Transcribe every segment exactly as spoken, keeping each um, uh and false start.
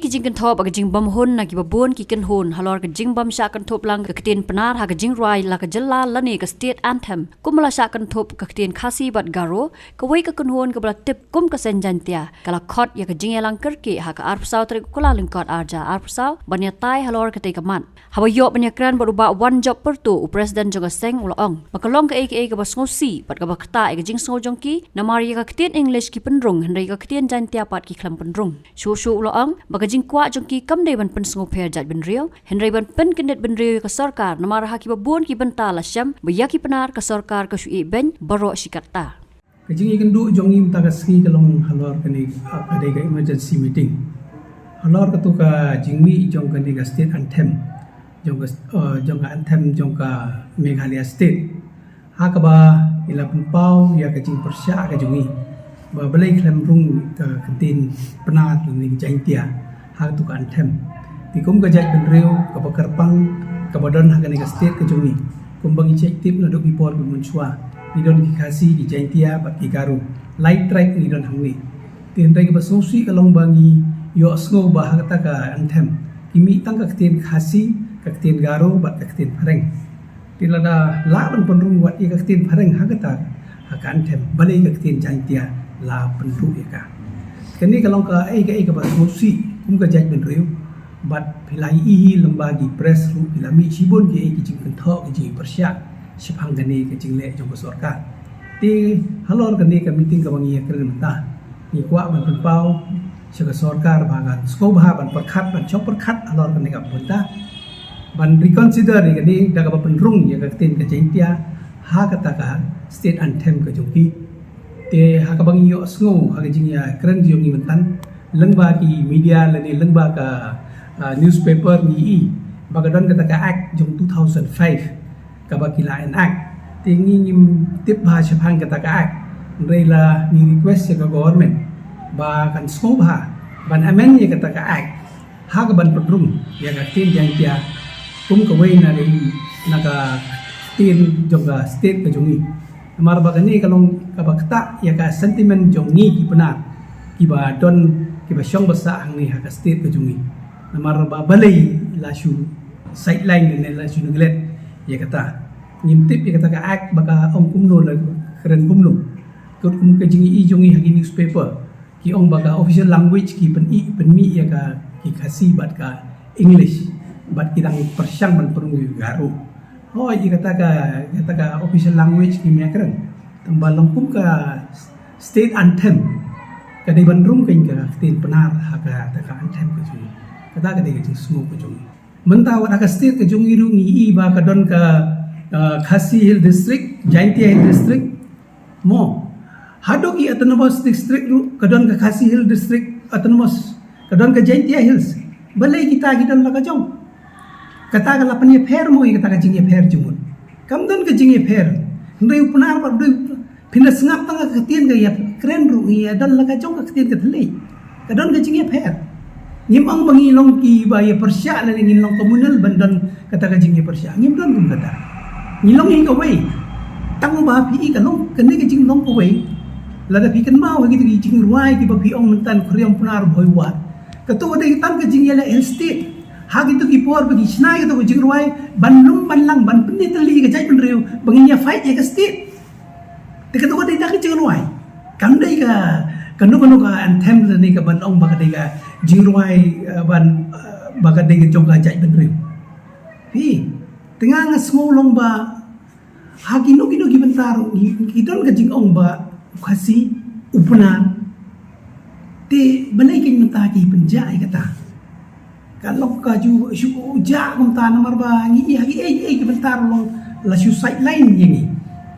Jingkynthoh bad ka jingbymhun na kiba bun ki kynhun halor ka jingbym shah kynthup lang ka ktien Pnar ha ka jingrwai la ka jylla lane ka state anthem, kumba la shah kynthup ka ktien Khasi bad Garo. Kawei ka kynhun kaba la tip kum ka Seng Jaintia ka la khot ïa ka jingïalang kyrkieh ha ka arphew saw tarik u Kyllalyngkot arhajar arphew saw ban ïatai halor katei ka mat. Haba ïoh ban ïakren bad u Bah Wanjop Pyrtuh, u president jong ka seng, u la ong ba ka long kaei kaei kaba sngewsih bad kaba ktah ïa ka jingsngew jong ki, namar ïa ka ktien English ki pynrung hynrei ïa ka ktien Jaintia pat ki khlem pynrung. Shuh shuh u la ong ba ka jingkwah jong ki kam dei ban pynsngewpher jaitbynriew hynrei ban pynkyndit bynriew ïa ka sorkar, namar ha kiba bun ki bynta la shem ba ïa ki Pnar ka sorkar ka shu ïehbeiñ baroh shi katta. Ka jingïakynduh jong ngi mynta ka sngi ka long halor kane, ah, ka dei ka emergency meeting halor katu ka jingmih jong kane ka state anthem, jong ka, ah, jong ka anthem jong ka Meghalaya state. Ha kaba ngi la pynpaw ïa ka jingpyrshah ka jong ngi ba balei khlem rung ka ktien Pnar lane ka Jaintia ha katu ka anthem. Te kum ka jaitbynriew kaba kyrpang kaba don ha kane ka state ka jong ngi, kumba ngi check tip naduh ki por ki mynshuwa, ngi don ki Khasi, ki Jaintia bad ki Garo. Lai tribe ngi don hangne. Te hynrei kaba sngewsih ka long ba ngi ïohsngew ba ha kata ka anthem ki mih tang ka ktien Khasi, ka ktien Garo bad ka ktien Phareng. Te lada lah ban pynrung wat ïa ka ktien Phareng ha kata, ha ka anthem, balei ka ktien Jaintia la pynduh ïa ka? Kane ka long kaei kaei kaba sngewsih kum ka jaitbynriew. Bad phi la ïohi lyngba ki press ruh phi la mih shibun kiei ki jingkynthoh, ki jingpyrshah shaphang kane ka jingleh jong ka sorkar. Te halor kane ka meeting kaba ngi ïakren mynta, ngi kwah ban pynpaw sha ka sorkar ba kan sngewbha ban pyrkhat, ban shong pyrkhat halor kane ka bynta, ban reconsider ïa kane da kaba pynrung ïa ka ktien ka Jaintia ha kata ka state anthem ka jong ki. Te ha kaba ngi ïohsngew ha ka jingïakren jong ngi mynta lyngba ki media lane lyngba ka, ah, newspaper, ngi i ba ka don kata ka act jong two thousand five kaba ki la enact. Te ngi ngim tip bha shaphang kata ka act, hynrei la ngi request ïa ka government ba kan sngewbha ban amend ïa kata ka act ha kaban pynrung ïa ka ktien Jaintia kum kawei na ka, na ka ktien jong ka state ka jong ngi. Namar ba kane ka long kaba ktah ïa ka sentiment jong ngi ki Pnar kiba don, kiba shong ba sah hangne ha ka state ka jong ngi. Namar ba balei la shu sideline ne la shu neglect ïa kata? Ngim tip ïa kata ka act ba ka ong kumno, la kren kumno. Kum ka jingïohi jong ngi ha ki newspaper, ki ong ba ka official language ki pyn-i, pynmih ïa ka, ki Khasi bad ka English, bad ki dang pyrshang ban pynrung ïa ka Garo. Hooid, ïa kata ka, kata ka official language ngim ïakren. Tangba long kum ka state anthem ka dei ban rung keiñ ka ktien Pnar ha kata ka anthem ka jong ngi. Kata ka dei ka jingsngew ka jong ngi. Mynta wat ha ka state ka jong ngi ruh ngi i ba ka don ka, uh, Khasi Hill District, Jaintia Hill District. Mo, haduh ki autonomous district ruh ka don ka Khasi Hill District Autonomous, ka don ka Jaintia Hills. Balei kita ki don la ka jong? Kata ka la pynïapher mo ïa kata ka jingïapher jingmut? Kam don ka jingïapher. Hynrei u Pnar bad u, phin da sngap tang ka ktien ka ïakren ruh, ngi ïa don la ka jong ka ktien ka thylliej. Ka don ka jingïapher. Ngim ong ba ngi long kiba ïapyrshah lane ngin long communal ban don kata ka jingïapyrshah. Ngim don kum kata. Ngi long hi kawei. Tang ba phi i ka long, kane ka jinglong kawei. Lada phi kynmaw ha kitu ki jingrwai kiba phi ong mynta Khuriam Pnar Bhoi War, kato ka dei tang ka jingïaleh Hill State. Ha kitu ki por ba ki shna ïa kato ka jingrwai ban lum ban lang, ban pynïatylli ïa ka jaitbynriew ba ngin ïa fight ïa ka state. Te kato ka dei tang ka jingrwai. Kam dei ka, kano kano ka anthem lane kaban ong ba ka dei ka jingrwai, eh, ban, eh, ba ka dei ka jong ka jaitbynriew. Phi, te nga nga sngew long ba ha kino kino ki bynta ruh ngi, ngi don ka jingong ba u Khasi, u Pnar. Te balei keiñ mynta ki pynjah ïa kata? Ka long ka ju, ju jah kumta namar ba ngi ïa, ïa, ïa, ïa ki bynta ruh long la shu sideline ïa ngi.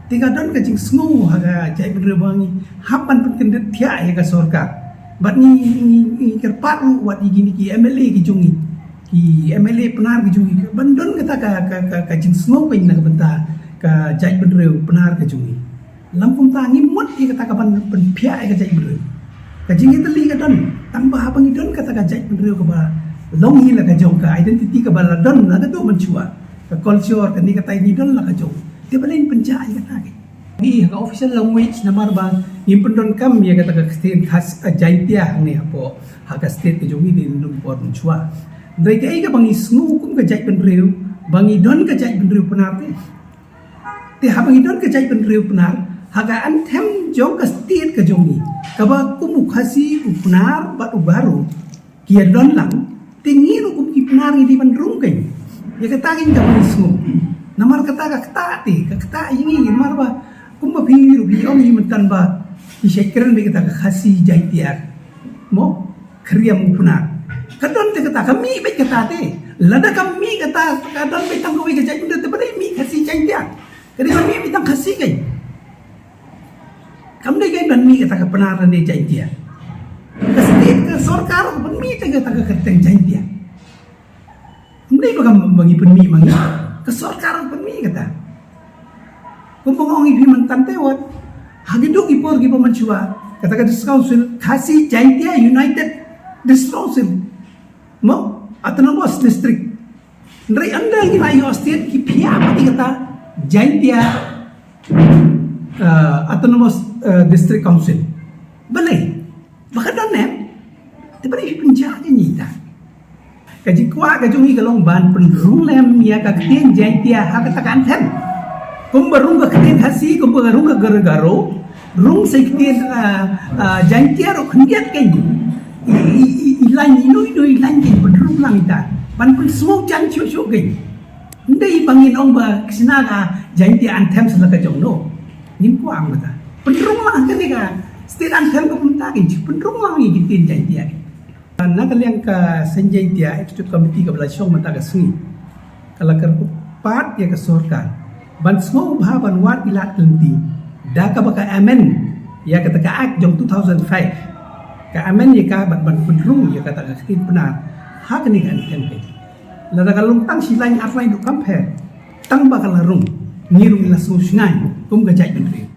Te ka don ka jingsngew ha ka jaitbynriew ba ngi hap ban pynkyndit thiah ïa ka sorkar. Bad ngi, ngi, ngi kyrpad ruh wat ïa kine ki M L A ki jong ngi, ki M L A Pnar ki jong ngi, ban don kata ka, ka, ka, ka jingsngew keiñ na ka bynta ka jaitbynriew Pnar ka jong ngi. Lam kumta ngim mut ïa kata kaban pynphiah ïa ka jaitbynriew. Ka jingïatylli ka don, tang ba haba ngi don kata ka jaitbynriew kaba long hi la ka jong ka, identity kaba la don la ka dei mynshuwa. Ka culture, kane kata ngi don la ka jong. Te balei pynjah ïa kata keiñ? Ngi ha ka official language namar ba Ngim pyndonkam ïa kata ka ktien Khasi, eh, Jaintia hangne hapoh ha ka state ka jong ngi dei na ka por mynshuwa. Hynrei kaei kaba ngi sngew kum ka jaitbynriew ba ngi don ka jaitbynriew Pnar te. Te haba ngi don ka jaitbynriew Pnar, ha ka anthem jong ka state ka jong ngi, kaba kum u Khasi, u Pnar bad u Garo ki ïa don lang, te ngi ruh kum ki Pnar ngi dei ban rung kein. Ïa kata kein kaba ngi sngew. Namar kata ka ktah te, ka ktah ïa ngi, namar ba kumba phi ruh phi ong ïa mynta ba ki shait kren beit kata ka Khasi Jaintia, mo, Khriam u Pnar. Ka don te kata, ka mih beit kata te. Lada ka mih kata, ka don beit tang kawei ka jaitbynriew te ba dei mih Khasi Jaintia. Ka dei ban mih beit tang Khasi kein. Kam dei kein ban mih kata ka Pnar lane Jaintia. Ka state, ka sorkar ban mih te kata ka kyrteng Jaintia. Kam dei ba kam, ba ngi pynmih ma ngi. Ka sorkar ban mih kata. Kumba nga ong ïa phi mynta te wat, ha kito ki por kiba mynshuwa, kata ka District Council, Khasi Jaintia United District Council, mo, Autonomous District. Hynrei ynda ngi la ïoh state, ki phiah pat ïa kata Jaintia, eh, Autonomous, eh, District Council. Balei? Ba ka don ne em? Te balei phi pynjah ïa ngi ta? Ka jingkwah ka jong ngi ka long ban pynrung lem ïa ka ktien Jaintia ha kata ka anthem. Kumba rung ka ktien Khasi, kumba rung ka Garo, rung sa ktien, ah, ah, Jaintia ruh khyndiat kein. I, i, i, i lain, ino ino i lain kein, pynrung lang ita. Ban pynsngew jan shuh shuh kein. Ym dei ba ngin ong ba ka shna ka Jaintia anthem sa la ka jong, no. Ngim kwah ong kata. Pynrung lang kane ka state anthem ka, kumta kein, pynrung lang ïa ki ktien Jaintia. Na ka liang ka Seng Jaintia Executive Committee kaba la shong mynta ka sngi, ka la kyrpad ïa ka sorkar ban sngewbha ban wad ïa la ka lynti da kaba ka amend ïa kata ka Act jong two thousand five. Ka amend ïa ka ban, ban pynrung ïa kata ka ktien Pnar ha kane ka anthem kein. Lada ka long tang shi lain ar lain ruh kam pher, tang ba ka la rung, ngi ruh ngi la sngewshngaiñ kum ka jaitbynriew.